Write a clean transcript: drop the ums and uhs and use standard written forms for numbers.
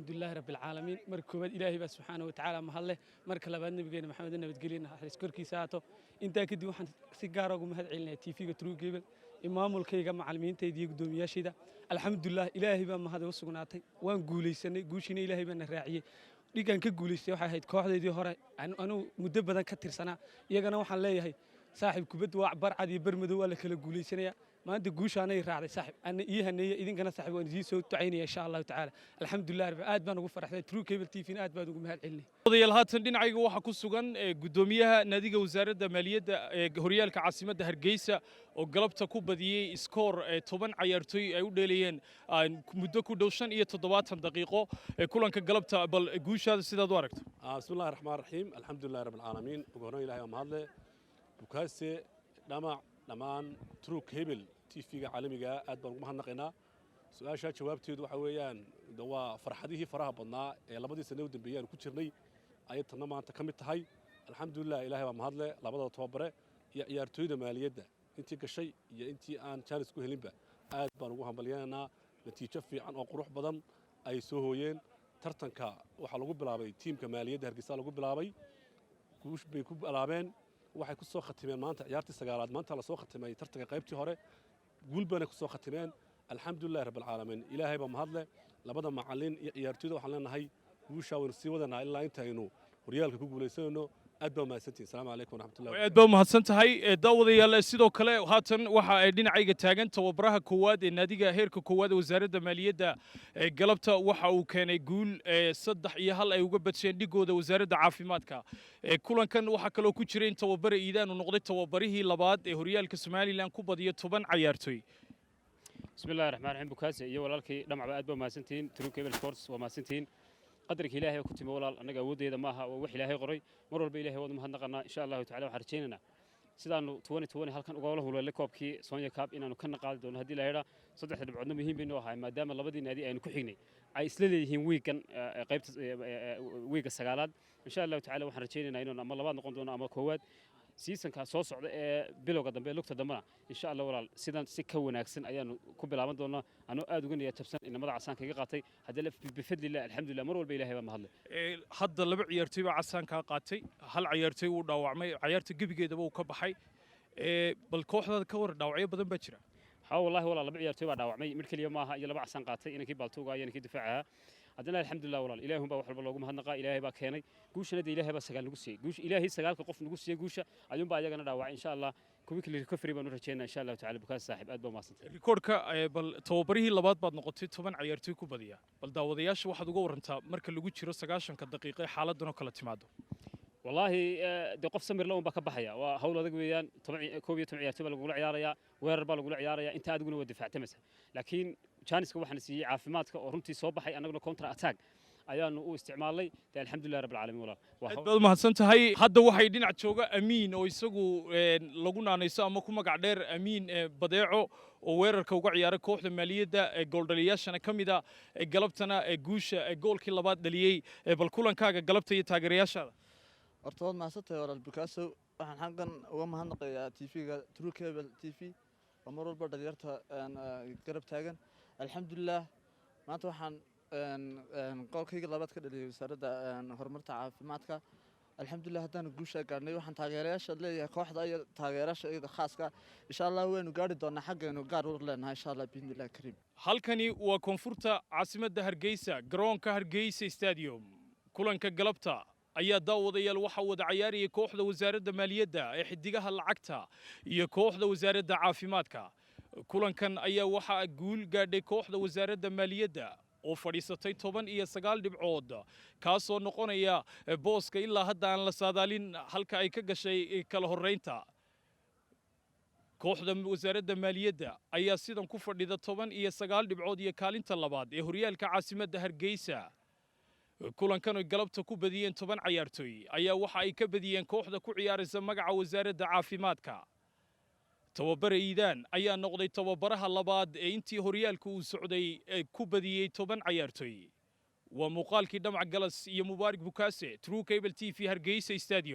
Alxamdulilaahi Rabbi Alcaalamiin. Marka koowaad Ilaahay baa subxaana watacaala mahadleh. Marka labaad Nabigeena Maxamed nabadgelye naxariis korkiisa haato. Intaa kadib waxaan si gaara ugu mahad celinayaa TV-ga True Cable iyo maamulkayga, macallimiintayda iyo guddoomiyaashayda. Alxamdulilah, Ilaahay baa mahad ugu sugnaatay. Waan guulaysanay, guushiina Ilaahay baa na raaciyey. Dhigaan ka guulaystay waxay ahayd kooxdaydii hore anugu muddo badan ka tirsanaa. Iyagana waxaan leeyahay, saaxiib, kubaddu waa barcad iyo barmadow, waa la kala guulaysanayaa. Maanta guushaanay raacday, saaxib, ana ii haneeya. Idinkana, saaxib, waan idiin soo ducaynaya insha Allahu tacaala. Alxamdulilah rabbi, aad baan ugu faraxday. True Cable TV aad baan ugu mahad celinay. Odayaal, haatan dhinacayga waxaa ku sugan guddoomiyaha naadiga Wasaaradda Maaliyadda ee horyaalka caasimadda Hargeysa oo galabta ku badiyey iskoor 10 cayaartooy ay u dheelayeen muddo ku dhow 75 daqiiqo kulanka galabta. Bal guushaada sidaad u aragto? بسم الله الرحمن الرحيم، الحمد لله رب العالمين. Ugu horreyn Ilahay waa mahadle. Bukaase, dhamac, dhammaan True Cable TV-ga caalamiga aad baan ugu mahadnaqaynaa. Su-aashaa jawaabteedu waxa weeyaan de waa farxadihii faraha badnaa ee labadii sane u dambeeyey aanu ku jirnay ayay tanna maanta ka mid tahay. Alxamdulilah, Ilahay baa mahadle. Labada tababare iyo ciyaartooyda maaliyadda intii gashay iyo intii aan jaanis ku helinba aad baan ugu hambalyanaynaa. Natiijo fiican oo qurux badan ay soo hooyeen. Tartanka waxaa lagu bilaabay tiimka maaliyadda Hargeysa lagu bilaabay, guush bay ku bilaabeen. Waxay ku soo khatimeen maanta ciyaartii sagaalaad. Maanta la soo khatimay tartanka qaybtii hore, guul bayna ku soo khatimeen. Alxamdulilahi Rabbi Alcaalamiin, Ilaahay baa mahadle. Labada macallin iyo ciyaartooyda waxaan leenahay guushaa waynu sii wadanaa ilaa intaynu horyaalka ku guulaysanayno. Aad baa mahadsantihin. Asalaamu calaykum waraxmatullahi. Aad baa umahadsan tahay. Daawadayaal, sidoo kale haatan waxa ay dhinacayga taagan tababaraha koowaad ee naadiga heerka koowaad ee Wasaaradda Maaliyadda. Galabta waxa uu keenay guul 3-1 ay uga badsheen dhigooda Wasaaradda Caafimaadka. Kulankan waxaa kaloo ku jira in tababare Iidaan uu noqday tababarihii labaad ee horyaalka Somaliland ku badiyo 10 cayaartooy. Bismi Illahi Raxmaan Raxiim. Bukaase iyo walaalkii dhamacba aad baa mahadsantihiin. True Cable Sports waa mahadsantihiin. Qadarka Ilaahay ku timi, walaal, annaga awooddeeda maaha, waa wax Ilaahay qoray. Mar walba Ilaahay waad mahadnaqanaa. Insha Allahu tacala waxaan rajaynaynaa sidaanu 2020 halkan ugala huleelay koobkii Sonya Cup inaanu kana qaadi doono haddii la yidhaa. Saddexda dhibcoodna muhiim baynu ahay, maadaama labadii naadi aynu ku xignay ay isla leeyihiin wiigan qaybta wiigga sagaalaad. Insha Allahu tacala waxaan rajaynaynaa inaanu ama labaad noqon doono ama koowaad seasonka soo socda ee bilowga dambe ee lugta dambena. Insha Allah, walaal, sidan si ka wanaagsan ayaanu ku bilaaban doonaa. Anoo aad uga niyad jabsan inamada casaanka iga qaatay, haddana bifadlillah, alxamdulillah, mar walba Ilahay baa mahadlay. Hadda laba ciyaartoy baa casaankaa qaatay, hal ciyaartoy wuu dhaawacmay, ciyaarta gebigeedaba uu ka baxay. Bal kooxdaada ka waran, dhaawacyo badan baa jira. Ha, wallahi walaal, laba ciyaartoy baa dhaawacmay, mid keliya maaha, iyo laba casaan qaatay, inankii baaltuuga iyo inankii difaacaha. Haddana alxamdulillah, walaal, Ilaahay baa wax walba loogu mahadnaqaa. Ilaahay baa keenay guushana dee, Ilaahay baa sagaal nagu siiyey guusha. Ilaahay sagaalka qof nagu siiyey guusha ayuunbaa ayagana dhaawacay. Insha Allah kuwii recovery baan u rajeynaa insha Allahu tacala. Bukaas saaxiib, aad baa umahadsantay. Rikoodhka bal tababarihii labaad baad noqotay 10 ciyaartoy ku badiya. Bal daawadayaasha waxaad uga warantaa marka lagu jiro 90-ka daqiiqo ee xaaladdan oo kala timaado. Wallaahi dee qof samir la un baa ka baxaya. Waa hawl adag weeyaan. 11 ciyaartoy baa lagula ciyaarayaa, weerar baa lagula ciyaarayaa, inta adiguna waa difaactamaysa. Laakiin jaaniska waxaana siiyey caafimaadka oo runtii soo baxay, annaguna counter attack ayaanu u isticmaalnay. Dee alxamdulilah Rabbil Caalamiin, walaal. Aad baad umahadsan tahay. Hadda waxay dhinac jooga Amiin oo isagu lagu naanayso ama ku magac dheer Amiin Badeeco oo weerarka uga ciyaaray kooxda maaliyadda, gooldhaliyaashana ka mid a, galabtana guusha goolkii labaad dhaliyey. Bal kulankaaga galabta iyo taageerayaashaada. Horta waad mahadsantahay, walaal Bukaasow. Waxaan xaggan uga mahadnaqayaa TV-ga True Cable TV oo mar walba dhalinyarta garab taagan. Alxamdulilah, maanta waxaan goolkayga labaad ka dhaliyay Wasaaradda Horumarta Caafimaadka. Alxamdulilah, haddaan guushaa gaadhnay, waxaan taageerayaasha leeyahay kooxda iyo taageerayaasha iyada khaaska, insha Allah waynu gaari doonaa xaggaynu gaar u leenahay, insha Allah biidnillahi kariim. Halkani waa koonfurta caasimadda Hargeysa, garoonka Hargeysa Stadium. Kulanka galabta ayaa, daawadayaal, waxaa wada cayaarayay kooxda Wasaaradda Maaliyadda ee Xidigaha Lacagta iyo kooxda Wasaaradda Caafimaadka. Kulankan ayaa waxaa guul gaadhay kooxda Wasaaradda Maaliyadda oo fadhiisatay 19 dhibcood, kaasoo noqonaya booska ilaa hadda aan la saadaalin halka ay ka gashay kala horreynta. Kooxda Wasaaradda Maaliyadda ayaa sidan ku fadhida 19 dhibcood iyo kaalinta labaad ee horyaalka caasimadda Hargeysa. Kulankan oy galabta ku badiyeen 10 cayaartooy ayaa waxa ay ka badiyeen kooxda ku ciyaaraysa magaca Wasaaradda Caafimaadka. Tababare Iidaan ayaa noqday tababaraha labaad ee intii horyaalka uu socday ku badiyey 10 cayaartooy. Waa muuqaalkii Dhamac Galas iyo Mubaarak Bukaase, True Cable TV, Hargeysa Stadium.